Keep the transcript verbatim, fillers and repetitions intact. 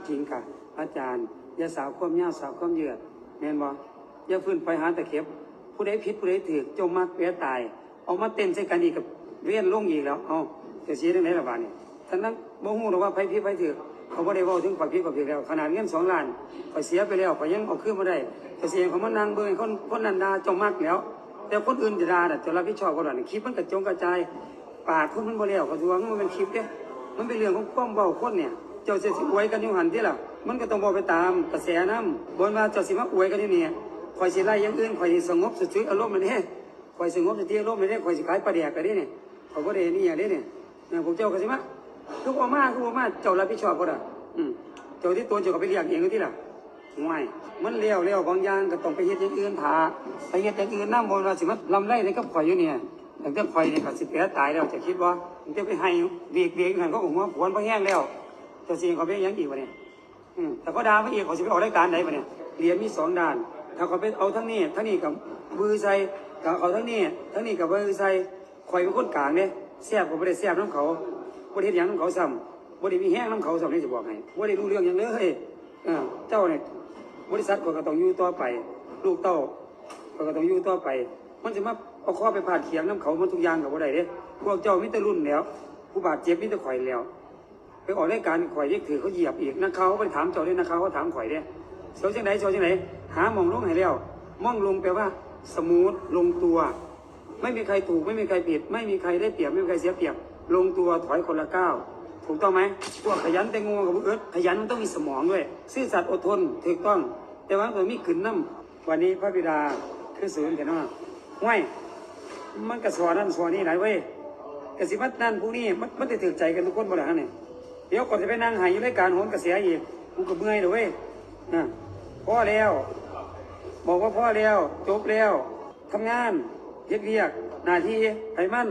จริงค่ะ อาจารย์ อย่าสาวความยาวสาวความยืด แม่นบ่ อย่าฟื้นไปหาตะเข็บ ผู้ใดผิดผู้ใดถูก เจ้ามักแปรตาย เอามาเต้นใส่กันอีกกับเวียนลงอีกแล้ว เอ้า จะเสียจังได๋ล่ะบาดนี้ ทั้งนั้นบ่ฮู้ดอกว่าไผผิดไผถูก เขาบ่ได้เว้าถึงข้อยผิดข้อยถูกแล้ว ขนาดเงินสองล้าน ข้อยเสียไปแล้ว ข้อยยังเอาคืนบ่ได้ ก็สิให้ข้อยมานั่งเบิ่งให้คน คนนั้นด่า เจ้ามักแหล้ว แต่คนอื่นจะด่าน่ะ เจ้ารับผิดชอบก่อนว่า คลิปมันกระจงกระจาย ปากคนมันบ่แล้ว ข้อยสิว่ามันบ่แม่นคลิปเด้ มันเป็นเรื่องของความเว้าคนเนี่ย เจ้าสิ สิอวยกันอยู่หั่นติล่ะ มันก็ต้องเว้าไปตามกระแสนำ บ่แม่นว่าเจ้าสิมาอวยกันอยู่นี่ ข้อยสิไล่อย่างอื่น ข้อยสิสงบสติอารมณ์มันเด้ ข้อยสงบสติอารมณ์มันเด้ ข้อยสิขายปลาแดกก็เด้นี่ ข้อยบ่ได้นี่หยังเด้นี่ นะ พวกเจ้าก็สิมา คือบ่มา คือบ่มา เจ้ารับผิดชอบบ่ล่ะ อืม เจ้าที่ตัวเจ้าก็ไปเลี้ยงเองติล่ะ ห่วย มันแล้วแล้ว บางอย่างก็ต้องไปเฮ็ดอย่างอื่นถ่า ไปเฮ็ดอย่างอื่นนำ บ่ว่าสิมาลำไรในกับข่อยอยู่เนี่ย ตั้งแต่ข่อยนี่ก็สิแปรตายแล้ว เจ้าคิดบ่ ตั้งแต่ไปให้เวียกๆอยู่หั่น เขาก็หัวขวนบ่แฮงแล้ว เจ้าสิให้ข้อยไปหยังอีกบัดนี้ อืม ถ้าเขาด่ามาอีก ข้อยสิไปออกรายการใดบัดนี้ เหรียญมีสองด้าน ถ้าข้อยไปเอาทางนี้ ทางนี้ก็วือใส่ ถ้าเอาทางนี้ ทางนี้ก็วือใส่ ข่อยเป็นคนกลางเด้ แซ่บก็บ่ได้แซ่บนำเขา บ่ได้เฮ็ดหยังนำเขาซ้ำ บ่ได้มีแฮงนำเขาซ้ำ นี่สิบอกให้ บ่ได้รู้เรื่องหยังเลย เออ เจ้าเนี่ย บริษัทข้อยก็ต้องอยู่ต่อไป ลูกเต้าข้อยก็ต้องอยู่ต่อไป มันสิมาเอาคอไปพาดเขียงนำเขาหมดทุกอย่างก็บ่ได้เด้ พวกเจ้ามีแต่รุ่นแหล้ว ผู้บาดเจ็บมีแต่ข้อยแหล้ว ไปออกรายการข่อยเรียกถือเขาเหยียบอีก นักข่าวเขาไปถามเจ้าเด้ นักข่าวเขาถามข่อยเด้ เสียวจังได๋ เสียวจังได๋ หาหม่องลงให้แล้ว หม่องลงแปลว่า สมูท ลงตัว ไม่มีใครถูก ไม่มีใครผิด ไม่มีใครได้เปรียบ ไม่มีใครเสียเปรียบ ลงตัว ถอยคนละก้าว ถูกต้องไหม พวกขยันแต่โง่กับพวกอึด ขยันมันต้องมีสมองด้วย ซื่อสัตย์อดทน ถูกต้อง แต่ว่ามันต้องมีกลืนนำ วันนี้พระบิดาคือศูนย์แท้เนาะ ห้วย มันก็สอนนั่นสอนนี่หลายเว้ย ก็สิมานั่นพวกนี้ มัน มันสิถูกใจกันทุกคนบ่ล่ะหั่นนี่ เดี๋ยวก่อนสิไปนั่งไห้อยู่รายการโหนกระแสอีก กูก็เมื่อยแล้วเว้ย นะ พอแล้ว บอกว่าพอแล้ว จบแล้ว ทำงาน เฮ็ดเวียก หน้าที่ไผมัน